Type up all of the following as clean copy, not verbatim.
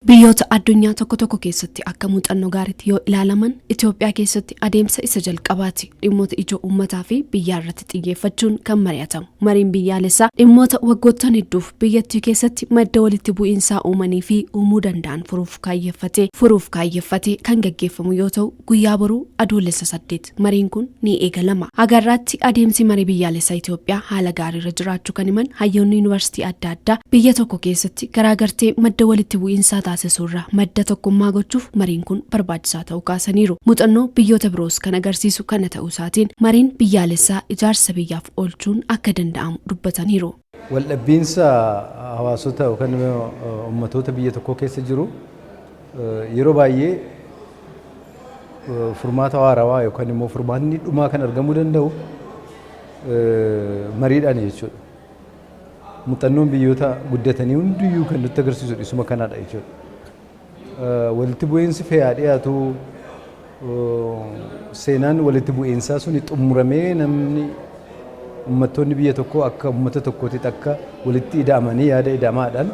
Biyyoota addunyaa tokko tokko keessatti akka muuxannoo gaariitti yoo ilaalaman, Itoophiyaa keessatti adeemsa isa jalqabaati. Dhimmoota ijoo uummataa fi biyyaa irratti xiyyeeffachuun kan mari'atamu. Mariin biyyaalessaa dhimmoota waggoottan hedduuf biyyattii keessatti madda walitti bu'iinsaa uumanii fi uumuu danda'an furuuf kaayyeffatee kan gaggeeffamu yoo ta'u, guyyaa boruu Adoolessa 8 mariin kun ni eegalama. Hagarraatti adeemsi marii biyyaalessaa Itoophiyaa haala gaariirra jiraachuu kan himan hayyoonni yuunivarsiitii adda addaa, biyya tokko keessatti garaagartee madda walitti bu'iinsaa taasisuurra madda tokkummaa gochuuf mariin kun barbaachisaa ta'uu kaasaniiru. Muuxannoo biyyoota biroos kan agarsiisu kana ta'uu isaatiin mariin biyyaalessaa ijaarsa biyyaaf oolchuun akka danda'amu dubbataniiru. Waldhabbiinsa hawaasota yookaan ummatoota biyya tokko keessa jiru yeroo baay'ee furmaata waarawaa yookaan immoo furmaatni dhumaa kan argamuu danda'u mariidhaan jechuudha. Muuxannoon biyyoota guddatanii hundiyyuu kan nutti agarsiisu isuma kanadha jechuudha. Walitti bu'iinsi fe'aa dhiyaatu, seenaan walitti bu'iinsaa suni xumuramee, namni uummattoonni biyya tokkoo akka uummata tokkootti akka walitti ida'amanii yaada ida'amaadhaan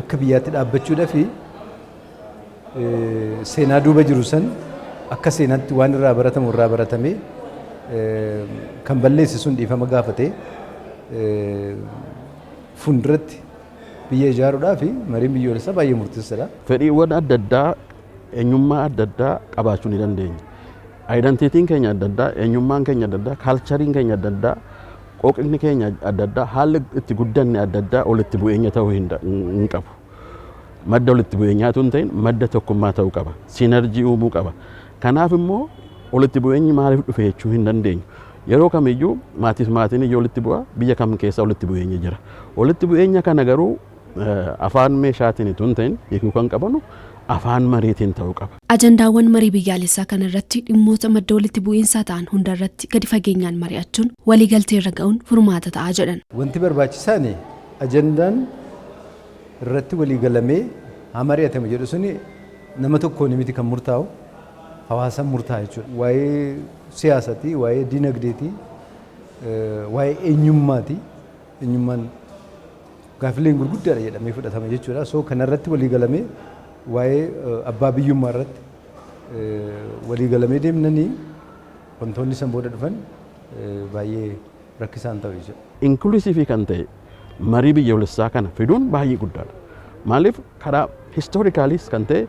akka biyyaatti dhaabbachuudhaa fi seenaa duuba jiru san akka seenaatti waan irraa baratamu irraa baratamee, kan balleesse sun dhiifama gaafatee, fuulduratti biyya ijaaruudhaa fi mariin biyyoolessaa baay'ee murteessaadha. Fedhiiwwan adda addaa, eenyummaa adda addaa qabaachuu ni dandeenya. Identityn keenya adda addaa, eenyummaan keenya adda addaa, cultureiin keenya adda addaa, qooqni keenya adda addaa, haalli itti guddanne adda addaa walitti bu'eenya ta'uu hin qabu. Madda walitti bu'eenyaatu hin ta'in, madda tokkummaa ta'uu qaba. Synergy uumuu qaba. Kanaaf immoo walitti bu'eenyi maaliif dhufe jechuu hin dandeenyu. Yeroo kamiyyuu maatiif maatiin iyyuu walitti bu'a, biyya kam keessa walitti bu'eenyi jira. Walitti bu'eenya kana garuu afaan meeshaatiin itoo hin ta'in, hiikuu kan qabanu afaan mariitiin ta'uu qaba. Ajandaawwan marii biyyaalessaa kana irratti dhimmoota madda walitti bu'iinsaa ta'an hunda irratti gadi fageenyaan mari'achuun waliigaltee irra ga'uun furmaata ta'a jedhan. Wanti barbaachisaan ajandaan irratti waliigalamee haa mari'atamu jedhu suni nama tokkoon miti kan murtaa'u, hawaasaan murtaa'a jechuudha. Waa'ee siyaasaati, waa'ee dinagdeeti, waa'ee eenyummaati. Eenyummaan gaaffileen gurguddaadha jedhamee fudhatama jechuudha. So kanarratti waliigalamee, waa'ee abbaa biyyummaa irratti waliigalamee deemnanii, wantoonni san booda dhufan baay'ee rakkisaan ta'u jechuudha. Inclusive kan ta'e marii biyyoolessaa kana fiduun baay'ee guddaadha. Maaliif, karaa historicalis kan ta'e,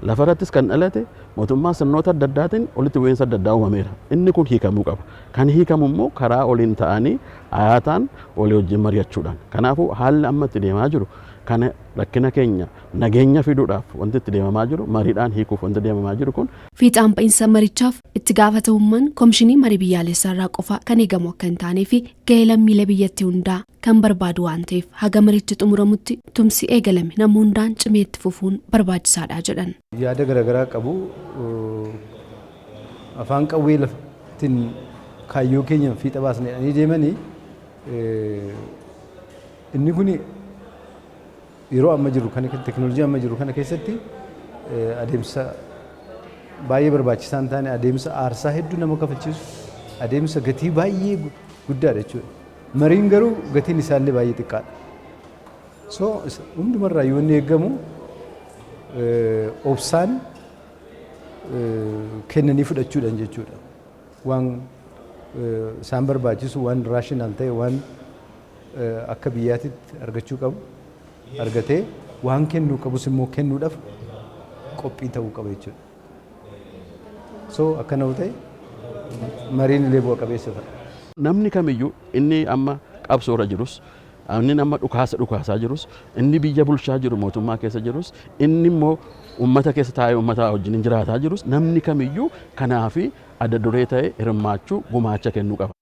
lafarrattis kan dhalate, mootummaa sirnoota adda addaatiin walitti bu'iinsa adda addaa uumameera. Inni kun hiikamuu qaba. Kan hiikamu immoo karaa waliin ta'anii hayaataan walii wajjin mari'achuudhaan. Kanaafuu haalli amma itti deemaa jiru kana, rakkina keenya nageenya fiduudhaaf wanti itti deemamaa jiru, mariidhaan hiikuuf wanti deemamaa jiru kun Fiixaan ba'iinsa marichaaf itti gaafatamummaan Koomishinii Marii Biyyaalessaa irraa qofa kan eegamu akka hin taanee fi gahee lammiilee biyyattii hundaa kan barbaadu waan ta'eef, haga marichi xumuramutti tumsi eegalame nama hundaan cimee itti fufuun barbaachisaadha jedhan. Yaada garaagaraa qabu, afaan qawwee laftiin kaayyoo keenya fiixa baasne jedhanii deemanii, inni kun yeroo amma jiru kana, teknoolojii amma jiru kana keessatti adeemsa baay'ee barbaachisaa hin taane, adeemsa aarsaa hedduu nama kafalchiisu, adeemsa gatii baay'ee guddaadha jechuudha. Mariin garuu gatiin isaallee baay'ee xiqqaadha. So hundumarraa yoo inni eegamu obsaan kennanii fudhachuudhaan jechuudha. Waan isaan barbaachisu, waan rational ta'e, waan akka biyyaatitti argachuu qabu argatee, waan kennuu qabus immoo kennuudhaaf qophii ta'uu qaba jechuudha. So akkana yoo ta'e mariin illee bu'a qabeessa ta'a. Namni kamiyyuu, inni amma qabsoorra jirus, inni amma dhukaasa dhukaasaa jirus, inni biyya bulchaa jiru mootummaa keessa jirus, inni immoo uummata keessa taa'ee uummata wajjin jiraataa jirus, namni kamiyyuu kanaafi adda duree ta'e hirmaachuu, gumaacha kennuu qaba.